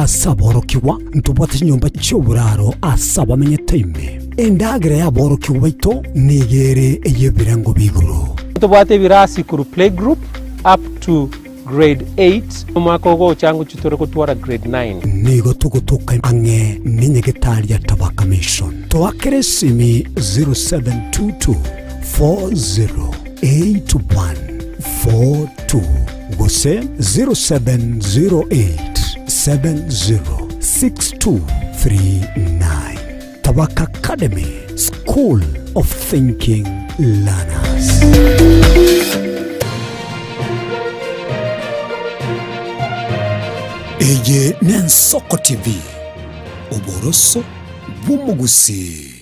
Ase aborokigwa ntobwate chinyomba chi'oboraro ase abamenyete ime. Endagera y'aborokigwa baito nigo ere ey'ebirengo bi'igoro. Ntobwate ebirasi korwa playgroup up to grade 8. Omwaka ogocha ngochia tore gotwara grade 9. Nigo togotoka ang'e nenyagetari ya Tabaka Mission. Toakere esimi 0722 408142 gose 0708 706239. Tabaka Academy, School of Thinking Learners. Eye n'Ensoko TV, oboroso bw'omogusii.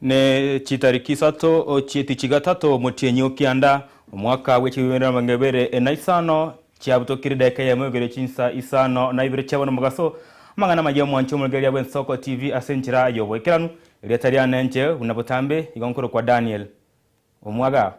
Ne chitariki isato chi'etichi gatato omotienyi o kianda, omwaka bwe chibibiri na emerongo ebere na isano, chiabutokire edaika eyemo igoro ye chinsa isano na ibere chia bono mogaso, amang'ana amayia omwanchi omorigereria bw'Ensoko TV ase enchera y'oboikeranu, erieta riane inche buna botambe igo nkorokwa Daniel Omwaga.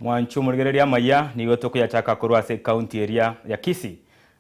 Mwanche omorigereria amaya, nigo tokoyachaka korwa ase ekaunti eria ya Kisii.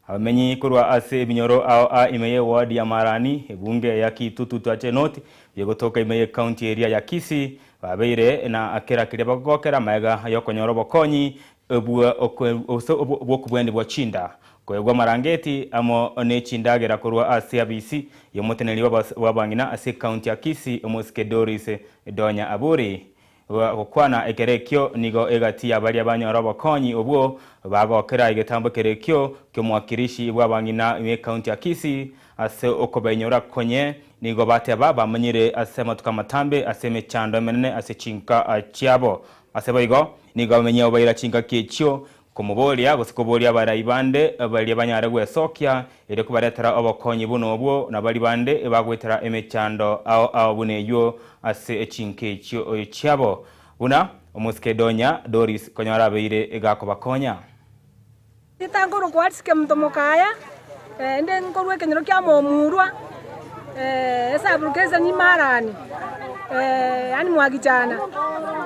Abamenyi korwa ase ebinyoro ao aa ime y'eward ya Marani, ebunge ya Kitutu Chache North, bigotoka ime y'ekaunti eria ya Kisii, babeire na kera keria bagokera magega y'okonyora obokonyi bw'okobwenigwa chinda, koegwa amarangeti amo ne chindagera korwa ase abisi y'omoteneneri bw'abang'ina ase ekaunti ya Kisii, Omosike Doris Donya Aburi. Gokwana ekero ekio nigo egati ya baria banyora obokonyi obwo bagokera egetambo kere ekio ki'omwakilishi bw'abang'ina b'ekaunti ya Kisii ase okobainyora konye nigo bateba bamenyire ase amatuko amatambe ase emechando emenene ase chinka chiabo. Ase boigo nigo abamenyi abo baira chingaki echio Komoboria, gose koboria abarai bande baria banyare gwesokia, erio kobaretera obokonyi buna obwo, na baria bande bagoetera emechando ao ao buna eyio ase chinka echio chiabo, buna omosike Donya Doris konyora abeire gakobakonya. Ritango rokwa Arisike omonto mokaya, inde nkorwa ekenyoro kia Momurwa, esabulocation Marani, yaani Mwagichana.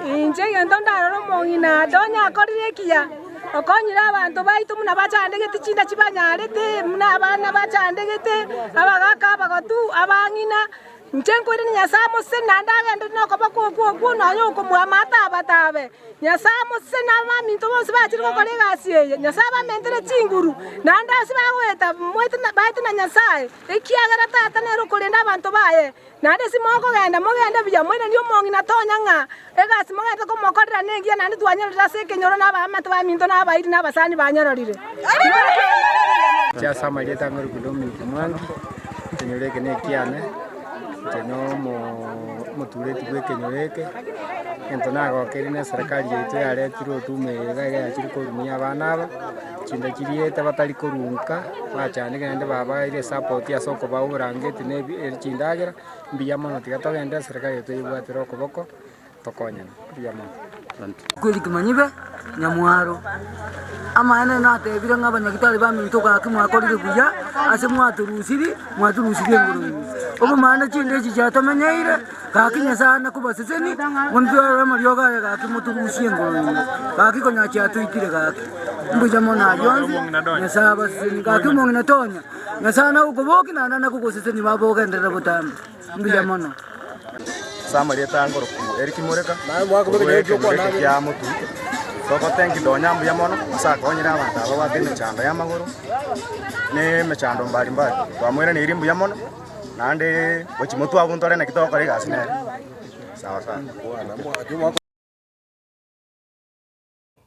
Inche egento ndarore omong'ina ade onye akorire ekiya, okonyire abanto baito buna bachandegete chinda chibanyarete, buna abana bachandegete, abagaka abagotu, abang'ina. Inche nkoirania Nyasae amosesenie naende agenderere nokoboko okwo okwo nonya okomoama atabe-tabe. Nyasae amosesenie na abaminto bonsi bachire gokora egasi eye. Nyasae abamentere chinguru, naende ase bagoeta moete baete na Nyasae, ekiagera Tata nere okorenda abanto baye. Naende ase mokogenda, mogende buya, moiranerie omong'ina tonya ng'a egasi mogenderete komokorera nengiya naende twanyorire ase ekenyoro na abaamate baminto na abairi na abasani banyororire. Inche ase amarieta ang'orokwa Dominic Mwangi, ekenyoro eke nekiane, inche na omotureti bwa ekenyoro eke, egento nagokeire na eserekari yaito yaretire huduma eye iga iga yachire korumia abana aba, chinda chiriete batari korunka, bachandeke naende babaeire esapoti ase okobaa oborangeti na ebi chindagera, mbuya mono tiga togende eserekari yaito eyebwatire okoboko. tokonyane. Mbuya mono. Kweri Kimanyibe, Nyamwaro. Amaene natebire ng'a abanyagitari baminto gaki mwakorire buya ase mwatorusiri, mwatorusiri engoro ime. Obomaene chinde echi chiatomenyeire, gaki Nyasaye nakobaseseni, bono twarora amariogo aya gaki motorusie engoro ime. Gaki konya chiatoitire gaki. Mbuya mono ayio onsi, Nyasaye abaseseni. Gaki omong'ina tonya, Nyasaye nagokobokia naende nakogoseseni baba ogenderere botambe. Mbuya mono. Ase amarieta a ngoroku Eric Mureka, korwa ekenyoro eke kia Moturi, togotenki Donya mbuya mono ase akonyire abanto aba babwate emechando y'amagoro na emechando mbari mbari. Twamoiraneirie mbuya mono, naende gochia motwe abwo ntore naki togokora egasi nere. Sawa sawa.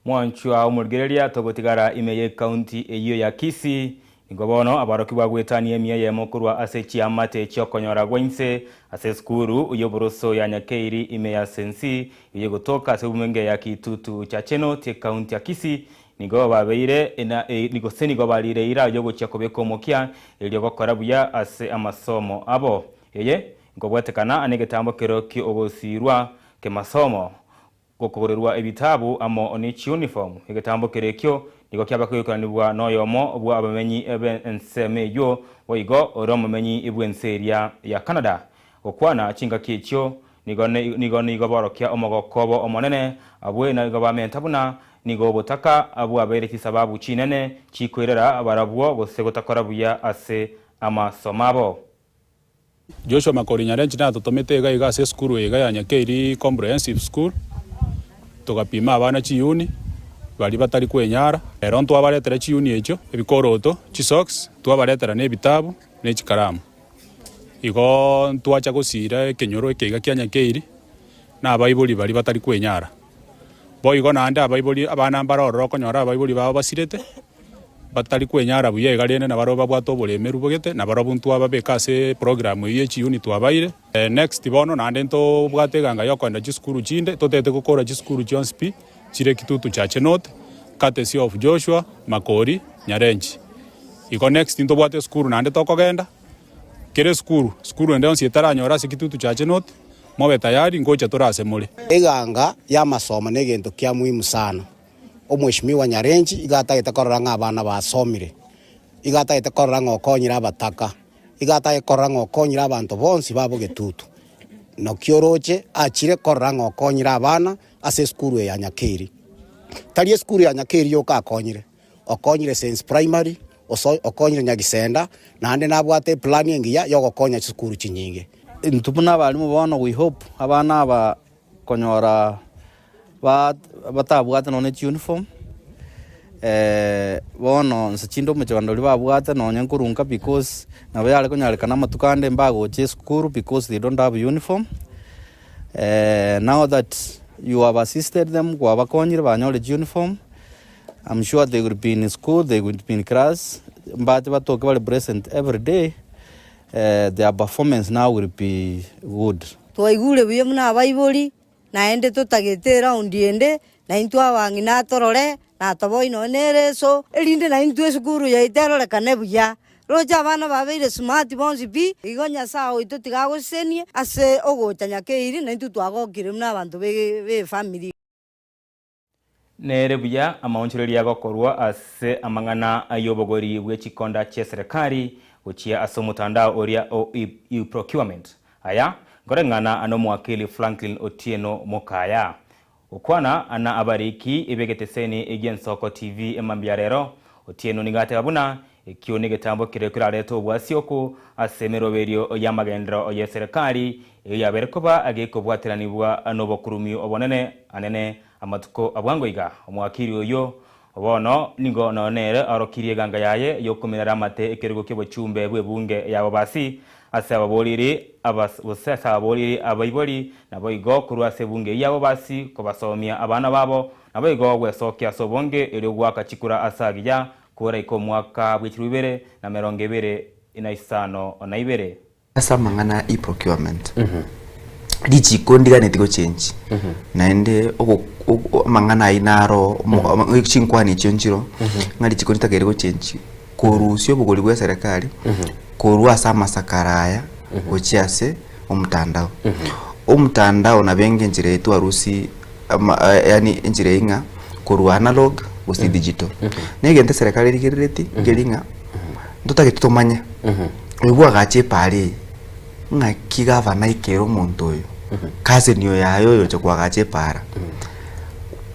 Mwanchwa omorigereria togotigara ime y'ecounty eyio ya Kisii. Nigo bono aborokigwa goetania emia eyemo korwa ase chiamate chi'okonyora gwa inse ase esukuru y'oboroso ya Nyakeiri ime ya Sensi eyegotoka ase obumenge ya Kitutu Chachenot ekaunti ya Kisii nigo babeire gose nigo barire eira y'ogochia kobeka omokia erio gokora buya ase amasomo abo. Eye nkobwatekana negetambo kero ki'ogosiirwa kemasomo Gokogorerwa ebitabu amo ne chiuniform. Egetambo keria ekio nigo kiaba kegoikaranigwa noyomo bwa abamenyi b'ensemo eyio, boigo ore omomenyi bw'ense eria ya Canada. Gokwana chingaki echio nigo nigo nigo borokia omogoko obo omonene, abwe nigo bamenta buna nigo obotaka bwabeire chisababu chinene chikoirera barabwo gose gotakora buya ase amasomo abo. Joshua Makori Nyarenchi natotomete iga iga ase esukuru eye iga ya Nyakeiri Comprehensive School, togapima abana chiyuni baria batari kwenyara. Ero ntwabaretera chiyuni echio, ebikoroto, chisocks, twabaretera na ebitabu ne chikaramu. Igo ntwacha gosiira ekenyoro eke iga kia Nyakeiri na abaibori baria batari kwenyara. Boigo naende abaibori abana mbare ororo okonyora abaibori babo basirete, batari kwenyara buya iga rende nabarabwo babwate oboremeru bogete, nabarabwo ntwababeka ase eprogram eyio ye chiyuni twabaire. Next bono naende ntobwate eganga yokoenda chisukuru chinde, totete gokora chisukuru chionsi pi, chire Kitutu Chache North, courtesy of Joshua Makori Nyarenchi. Igo next ntobwate esukuru naende tokogenda. Kera esukuru, sukuru ende yonsi etaranyora ase Kitutu Chache North, mobe tayari ngocha tore ase more. Eganga y'amasomo negento kia muhimu sana. Omweshimiwa Nyarenchi iga atagete korora ng'a abana basomire, iga atagete korora ng'a okonyire abataka, iga atagete korora ng'a okonyire abanto bonsi ba Bogetutu. Naki oroche achire korora ng'a okonyire abana ase esukuru eye ya Nyakeiri. Tari esukuru ya Nyakeiri yoka akonyire, okonyire Saints Primary, Gose okonyire Nyagisenda, naende nabwate eplani engiya y'ogokonya chisukuru chinyinge. Intwe buna abalimu bono we hope abana aba konyora batabwate nonya chiuniform, bono nse chinde omochando oria babwate nonya nkorunka because nabo yare konyarekana amatuko ande mbagocha esukuru because they don't have uniform, now that you have assisted them kwabakonyire banyore chiuniform. I'm sure they will be in school, they will be in class, mbache batoke bare present every day, their performance now will be good. Twaigure buya buna abaibori, naende totagete eraundi ende, naintwe abang'ina atorore, natoboe nonya na ereso, erinde naintwe esukuru yaito erorekane buya. Roche abana babeire smart bonsi pi, igo Nyasae oito tiga agosesenie ase ogocha nyakeiri, naintwe twagokire buna abanto be efamiri. Nere buya amaonchoreria agokorwa ase amang'ana ay'obogori bwe chikonda chi'eserekari gochia ase omotandao oria o e-procurement. Aya nkoreng'ana nomowakili Franklin Otieno Mokaya. Gokwana na abariki b'egeteseni gi'Ensoko TV emambia rero, Otieno nigo ateba buna Ekio negetambo keria kerarete obwasioku ase emeroberio y'amagenderero y'eserekari, eyio yabeire koba gekobwateranigwa nobokurumi obonene anene amatuko a bwango iga. Omowakili oyio bono nigo nonya nere aorokirie eganga yaye y'okominera amate ekerogo ki'obochumbe bw'ebunge y'ababasi ase ababoriri gose ase ababoriri abaibori, naboigo korwa ase ebunge eyio y'ababasi kobasomia abana babo, naboigo gwesokia ase obonge erio goaka chikura ase agiya Koraika omwaka bw'echilifu ibere na emerongo ebere na isano na ibere. Ase amang'ana a e-procurement, richiko ndiganeti gochenji, naende ogo- ogo- amang'ana ayio naro omo- chinkwani echio nchiro, ng'a richiko ritakeire gochenji, korusia obogori bwa eserekari, korwa ase amasakara aya gochia ase omotandao. Omotandao nabo enge enchera eye twarusia ama yaani enchera eye ng'a korwa analog gose digital. Na egento eserekari erigerereti nkeri ng'a ntotagete tomanye oyo bwagacha epaara eye ng'aki gavana aikere omonto oyo cousin oyo aye oyo ocha koagacha epaara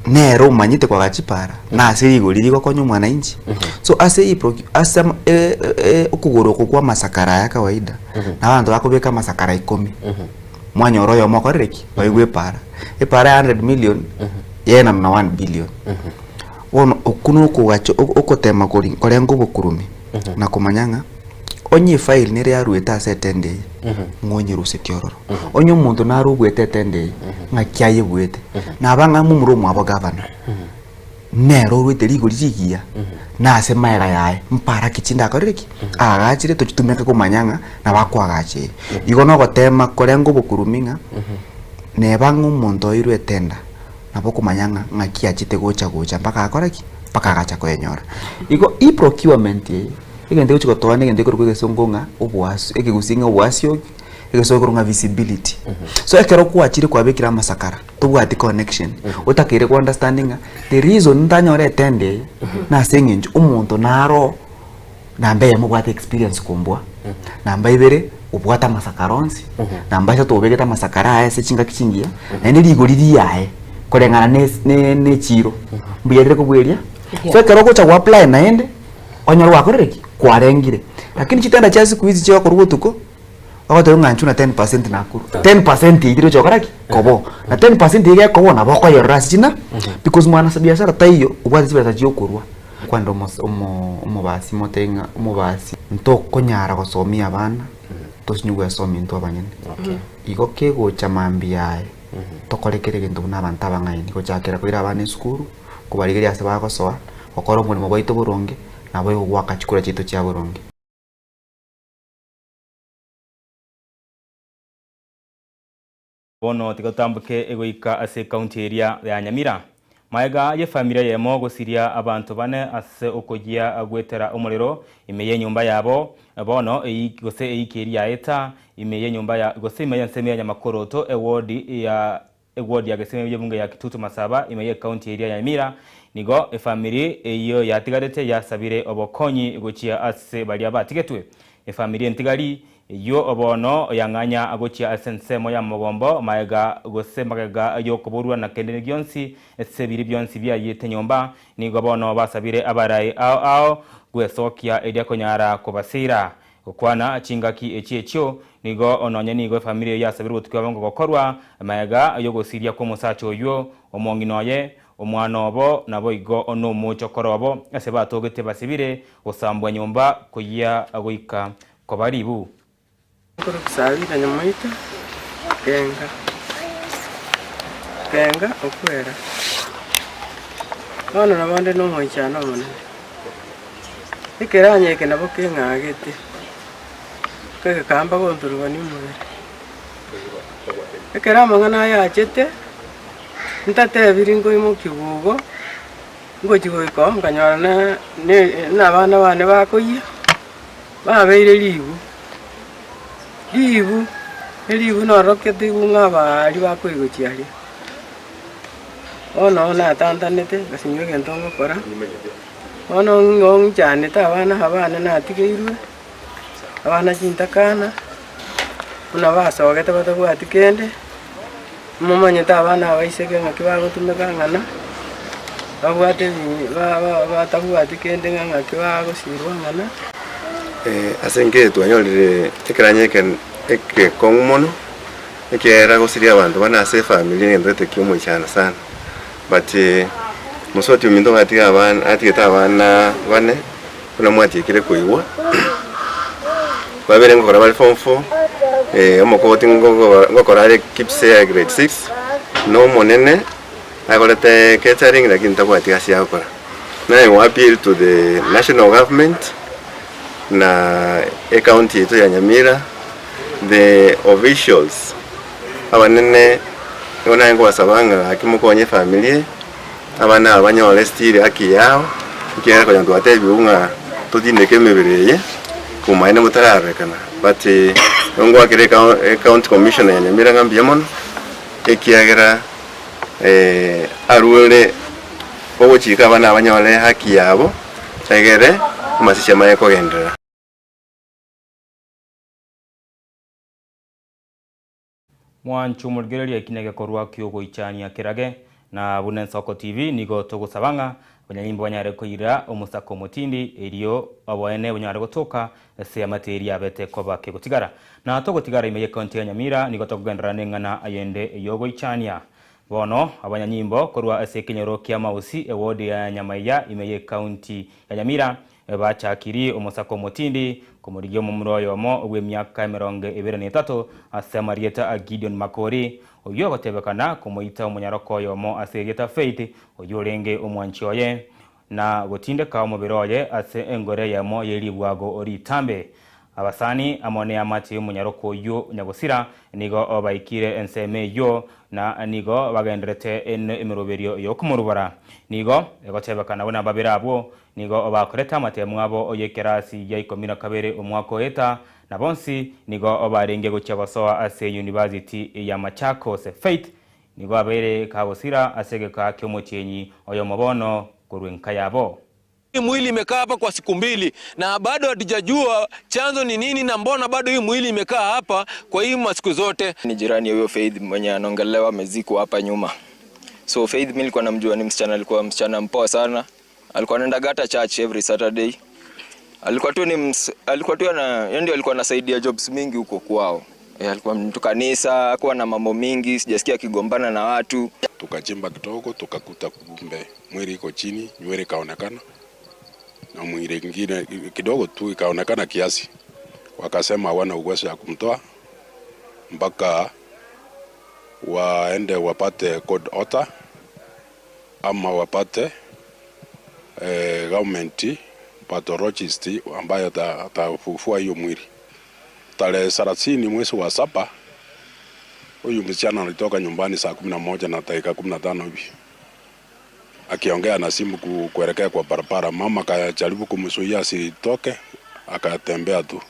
nere omanyete koagacha chipaara na ase rigori rigokonya omwananchi. So ase eprocu ase ama okogoro oko kwa amasakara aya kawaida na abanto bakobeka amasakara ikomi. Mwanyora oyomo okorire ki? Oigwe epaara. Epaara ya 100 million yaenanwa na 1 billion. Bono okwo na okogacha okotema kori korenga obokurume na komanya ng'a onye efile nere yaruete ase etende eye ng'a onyerusetie ororo. Onye omonto nare obuete etende eye ng'aki ayebuete. Naba ng'a momura omwabo gavana. nere orwete rigori rigiya, na ase magega yaye mpara ki chinde akorire ki? Aagachire tochitumeke komanya ng'a nabo akoagacha eye. Igo nogotema korenga obokurumi ng'a neba ng'a omonto oirwe etenda nabo okomanya ng'a ng'aki achete gocha gocha mpaka akore ki? Mpaka agacha koyenyora. Igo e-procurement eye, egento egochi gotoa na egento ekorokwa egesongo ng'a oboaso ekegusii ng'a oboasioki, egesongo ekorokwa ng'a visibility. So ekero kwachire kwabekire amasakara, tobwati connection, otakeire ko understand ng'a the reason ntanyore etenda eye, nase eng'encho omonto naro namba eyemo obwate experience kombua, namba ibere obwate amasakara onsi, namba isato obegete amasakara aye ase chingaki chingiya, naende rigori riaye koreng'ana ne ne ne echiro mbuya rire kobua eria. So ekero ogocha go apply naende, onyore gwakorire ki? Kwarengire. Lakini chitenda chia siku hizi chigokorwa botuko, ogoteba ng'a inchuo na 10% nakorwa. 10% eyio teri gocha gokora ki? Kobo. Na 10% eyio gekobo nabo okoyerora ase china, because mwana biashara taiyo obwate chibesa chia okorwa. Kwande omos omo omobasi motebi ng'a omobasi ntokonyara gosomia abana, tosinye gwesomia intwe abanyene. Igo kegocha mambia aye, tokore kera egento buna abanto abang'aini, gochakera koira abana esukuru, kobarigeria ase bagosoa, gokora omoremo bwaito boronge, naboigo goaka chikura chiaito chia boronge. Bono tiga totamboke goika ase ekaunti eria ya Nyamira. Magega y'efamiri eyemo gosiria abanto bane ase okoyia goetera omorero ime y'enyomba yabo, bono gose eiki eria yaeta ime y'enyomba ya gose ime y'ensemo ya Nyamakoroto ewodi ya ewodi ya Geseme y'ebunge ya Kitutu Masaba ime y'ekaunti eria ya Nyamira. Nigo efamiri eyio yatigarete yasabire obokonyi gochia ase baria batigetwe. Efamiri entigari Eyio bono yang'anya gochia ase ensemo ya mogombo magega gose magega y'okoborwa na kende gionsi ase biria bionsi biayiete nyomba, nigo bono basabire abarai ao ao gwesokia eria konyara kobasiira. Gokwana chingaki echi echio, nigo nonye nigo efamiri eyio yasabire obotuki bwabo gokorwa magega y'ogosiria kw'omosacha oyio, omong'ina oye, omwana obo, naboigo nomochokoro obo, ase batogete basibire gosambwa nyomba koyia goika Koba ribu. Nkorokwa Sabina Nyamoita, Kenga, Kenga okwera. Bono nabo nde nomoichano omonene, ekeranya eke nabo keng'agete, kegekamba gonturubania omobere. Ekero amang'ana aya achete, ntatebiri nkoimokiwa igo, ngochia goika oo nkanyora na ne na abana bane bakoyia. Babeire ribu, ribu, eribu norokete ibu ng'a abaria bakoigochia aria. Bono natantanete ngasinywa egento ngokora, bono ng'o ng'ichanete abana aba bane natigeirwe, abana chintakana, buna basogete batabwati kende, momanyete abana abaiseke ng'aki bagotumeka ng'ana, babwate ebi ba- ba- batabwati kende ng'a ng'aki bagosirwa ng'ana. Ase enki twanyorire ekeranya eke ekekong'u mono, ekiagera gosiria abanto bane ase efamiri negento gete kia omoichano sana. But mosubati ominto gatiga abana atigete abana bane, buna mwatiekire koigwa, babere ngokora bare form four, omokoti ngokora are KPSEA grade six, na omonene agorete catering lakini tabwati gasi ya gokora. Naye go appeal to the national government na ecounty yaito ya Nyamira, the officials abanene nigo naye nkobasaba ng'a gaki mokonye efamiri eye, abana aba banyore still haki yabo, ekiagera konya twatebiwu ng'a totindeke emebere eye, obomaene botararorekana. But nigo ngoakera ecounty commissioner ya Nyamira ng'a mbuya mono, ekiagera arure ogochika abana aba banyore haki yabo, egere amasiche amanye kogenderera. Mwanche omorigereria eki negekorwa ki'ogoichania kerage, na buna Ensoko TV nigo togosaba ng'a abanyanyimbo banyare koira omosako omotindi erio oboene bonyare gotoka ase amate eria abete koba kegotigara. Na togotigara ime y'ecounty ya Nyamira nigo tokogenderera neng'ana ayende y'ogoichania. Bono abanyanyimbo korwa ase ekenyoro kia Mausi eward ya Nyamaiya ime y'ecounty ya Nyamira Bachakirie omosako omotindi komorigia omomura oyomo bw'emiaka emerongo ebere na etato ase amarieta a Gideon Makori. oyio ogotebekana komoita omonyaroko oyomo ase erieta Faith, oyio orenge omwanchi oye, na gotindeka omobere oye ase engoro eyemo ye ribwago ritambe. Abasani amo neamate y'omonyaroko oyio nyagosira nigo baikire ensemo eyio, na nigo bagendererete emeroberio y'okomorubora. Nigo egotebekana buna babere abwo nigo bakorete amatemu abo y'ekerasi gia ikomi na kabere omwaka oeta, na bonsi nigo barenge gochia gosoa ase University ya Machakos. Faith nigo abeire kagosira ase egeka ki'omotienyi oyomo bono korwa enka yabo. Hii mwili imekaa hapa kwa siku mbili na bado hatujajua chanzo ni nini na mbona bado hii mwili imekaa hapa kwa hii masiku zote. Ni jirani ya huyo Faith mwenye anaongelewa amezikwa hapa nyuma. So Faith mimi nilikuwa namjua ni msichana, alikuwa msichana mpoa sana. Alikuwa anaenda hata church every Saturday. Alikuwa tu ni ms, alikuwa tu ana yeye ndio alikuwa anasaidia jobs mingi huko kwao. E, alikuwa mtu kanisa, hakuwa na mambo mingi, sijasikia akigombana na watu. Tukachimba kidogo tukakuta kumbe mwili iko chini, nywele ikaonekana na mwili ingine kidogo tu ikaonekana kiasi. Wakasema hawana uwezo ya kumtoa mpaka waende wapate court order ama wapate government pathologist ambayo atafufua hiyo mwili. Tarehe 30 mwezi wa saba huyu msichana alitoka nyumbani saa 11 na dakika 15 hivi akiongea na simu kuelekea kwa barabara. Mama akajaribu kumzuia asitoke, akatembea tu.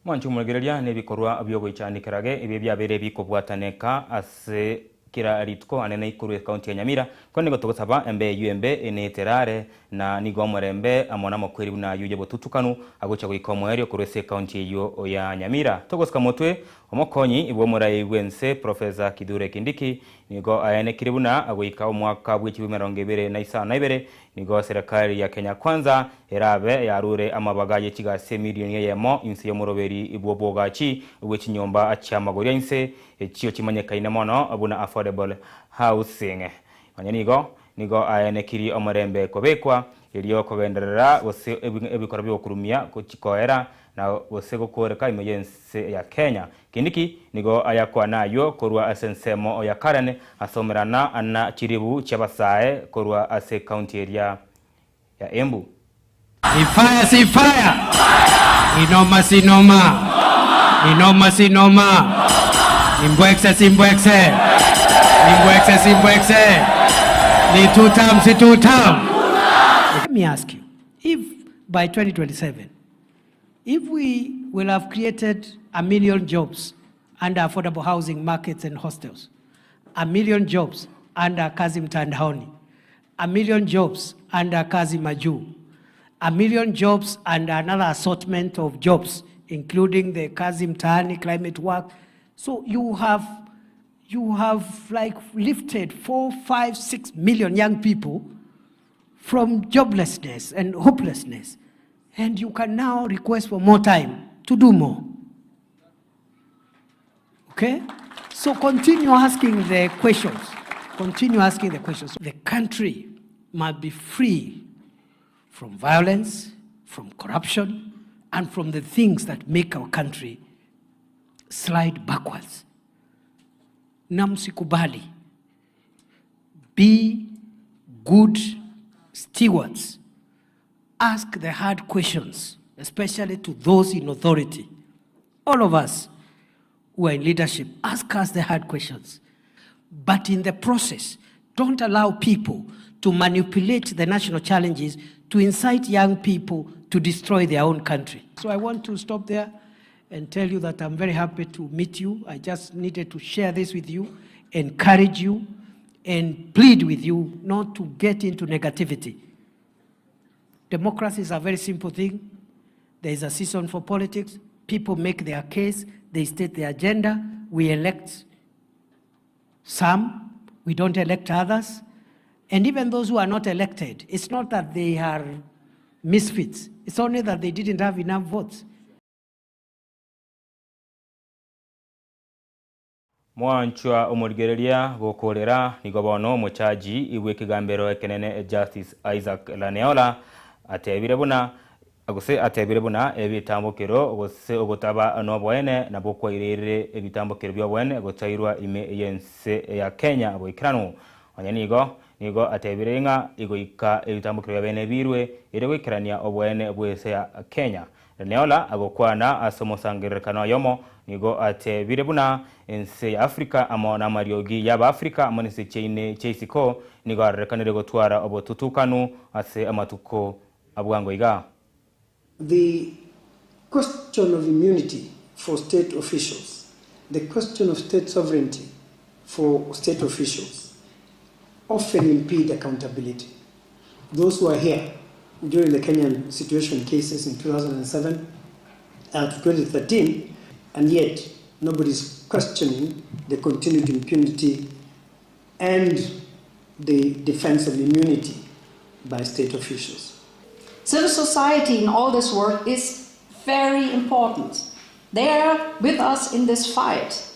Mwanchi omoregereria nebikorwa biogoichanekerage ebio biabeire bikobwataneka ase kira rituko anene ikuru ekaunti ya Nyamira ko nigo togosaba embe eywo embe eneterare na nigo omorembe amo na amakweri buna aywo ya botutukanu agocha goika omoerio korwa ase ekaunti eywo ya Nyamira. Togosika motwe omokonyi bwa omorai bwense Professor Kithure Kindiki nigo aenekire buna agoika omwaka bwa echibwa emerongo ebere na isano na ibere nigo serikali ya Kenya Kwanza erabe yarure amabaga ye chigasi emilioni eyemo inse y'omoroberi bwa obogachi bwa echinyomba chiamagori inse echio chimanyekaine mono buna affordable housing. Onye nigo nigo aenekiri omorembe kobekwa erio kogenderera gose ebikoro biokorumia gochikoera na gose gokoreka ime y'ense ya Kenya. Kindiki nigo ayakwana aywo korwa ase ensemo ya Karen asomerana na chiribu chiabasae korwa ase county area ya Embu. Ni fire si fire. Ni noma si noma. Ni noma si noma. Ni mbwekse si mbwekse. Ni mbwekse si mbwekse. Ni two term si two term. Let me ask you, if by 2027, if we will have created 1 million jobs under affordable housing markets and hostels, 1 million jobs under Kazi Mtandaoni, 1 million jobs under Kazi Majuu, 1 million jobs and another assortment of jobs, including the Kazi Mtaani climate work. So you have like lifted 4, 5, 6 million young people from joblessness and hopelessness. And you can now request for more time to do more. Okay? So continue asking the questions. Continue asking the questions. The country must be free from violence, from corruption, and from the things that make our country slide backwards. Na msikubali. Be good stewards. Ask the hard questions, especially to those in authority. All of us who are in leadership, ask us the hard questions. But in the process, don't allow people to manipulate the national challenges to incite young people to destroy their own country. So I want to stop there and tell you that I'm very happy to meet you. I just needed to share this with you, encourage you, and plead with you not to get into negativity. Democracy is a very simple thing. There is a season for politics. People make their case, they state their agenda. We elect some, we don't elect others. And even those who are not elected, it's not that they are misfits, it's only that they didn't have enough votes. Mwanchwa omorigereria gokorera nigo bono omochaji ibwe ekegambero ekenene Justice Isaac Laneola atebire buna Gose atebire buna ebitambokero gose ogotaba noboene nabwo kwaireire ebitambokero bi'oboene gotairwa ime y'ense ya Kenya boikeranu. Onye nigo, nigo atebire ng'a igoika ebitambokero bi'abeene birwe erio goikerania oboene bw'ense ya Kenya. Leneola agokwana ase omosangererekano oyomo nigo atebire buna ense ya Africa amo namariogi y'Abaafrika amo nense chiaine chia isiko nigo arorekanire gotwara obotutukanu ase amatuko abwango iga. The question of immunity for state officials, the question of state sovereignty for state officials often impede accountability. Those who are here during the Kenyan situation cases in 2007 to 2013, and yet nobody's questioning the continued impunity and the defense of immunity by state officials. Civil society in all this work is very important. They are with us in this fight.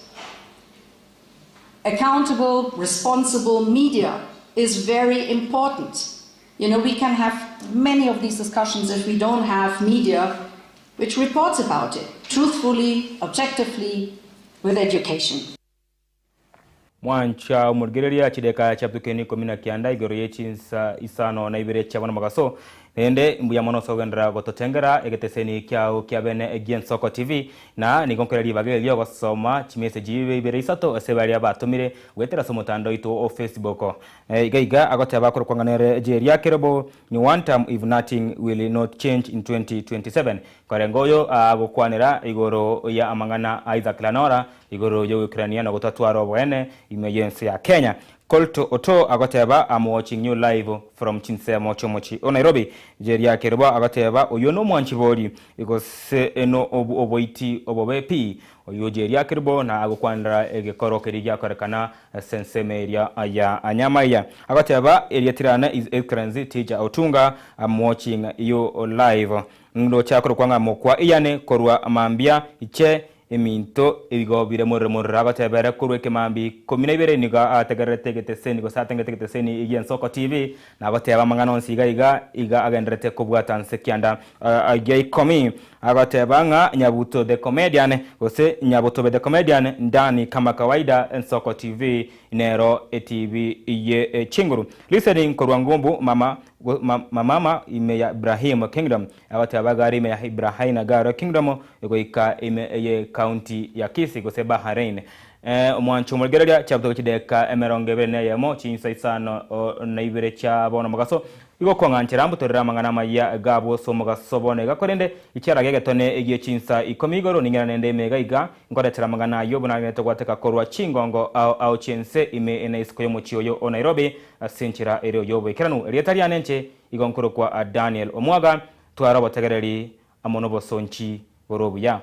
Accountable, responsible media is very important. You know, we can have many of these discussions if we don't have media which reports about it, truthfully, objectively, with education. Mwancha omorigereria chideka chiabutokeire ikomi na kianda igoro ye chinsa isano na ibere chia bono mogaso, Rende mbuya mono ase ogenderera gototengera egeteseni kiao kia bene gi'Ensoko TV, na nigo nkore ribaga erio gosoma chimeseji ibe ibere isato ase baria batomire goetera ase omotandao oito o Facebook. Iga iga agoteba korokwa ng'a nere Jeria Kerubo ni one term if nothing will not change in 2027. Korenga oyo agokwanera igoro ya amang'ana a Isaac Lanora igoro y'ogoikerania na gotatwara oboene ime y'ense ya Kenya. Colto Otoo agoteba I'm watching you live from chinsemo chiomochi o Nairobi. Jeria Kerubo agoteba oyio nomwanchi bori gose no oboiti obobe pi. Oyio Jeria Kerubo na agokwanera egekoro keria giakorekana ase ensemo eria ya Nyamaiya. Agoteba eria tirana His Excellency Teacher Otunga I'm watching you live. Ndoche akorokwa ng'a mokwa iyane korwa mambia iche Eminto ebigo bire morero morero agoteba ere korwa ekemambia ikomi na ibere nigo ategererete egeteseni gose atengete egeteseni gi'Ensoko TV na agoteba amang'ana onsi iga iga iga agendererete kobwata nse kianda gia ikomi. Agoteba ng'a Nyabuto the comedian gose Nyabotobe the comedian ndani kama kawaida Ensoko TV nero etv ye chinguru. Listening korwa ngumbu mama mamama ime ya Ibrahim Kingdom. Agateba gare ime ya Ibrahaina garo Kingdom goika ime ye county ya Kisii gose Bahrain. Omwancho omorigereria chiabutoka chideka emerongo ebere na eyemo chinsa isano na ibere chia bono mogaso igo okong'anchera mbutorere amang'ana amayia gabwo ase omogaso bono iga korende ekiara gegetone gie chinsa ikomi igoro ning'ira nende ime iga iga nkoretera amang'ana ayio buna arenge togwateka korwa chingongo ao ao chiense ime na isiko y'omochie oyo o Nairobi ase enchera ere y'oboikeranu. Erieta riane inche Igo nkorokwa Daniel Omwaga, twara obotegereri amo nobosonchi bore obuya.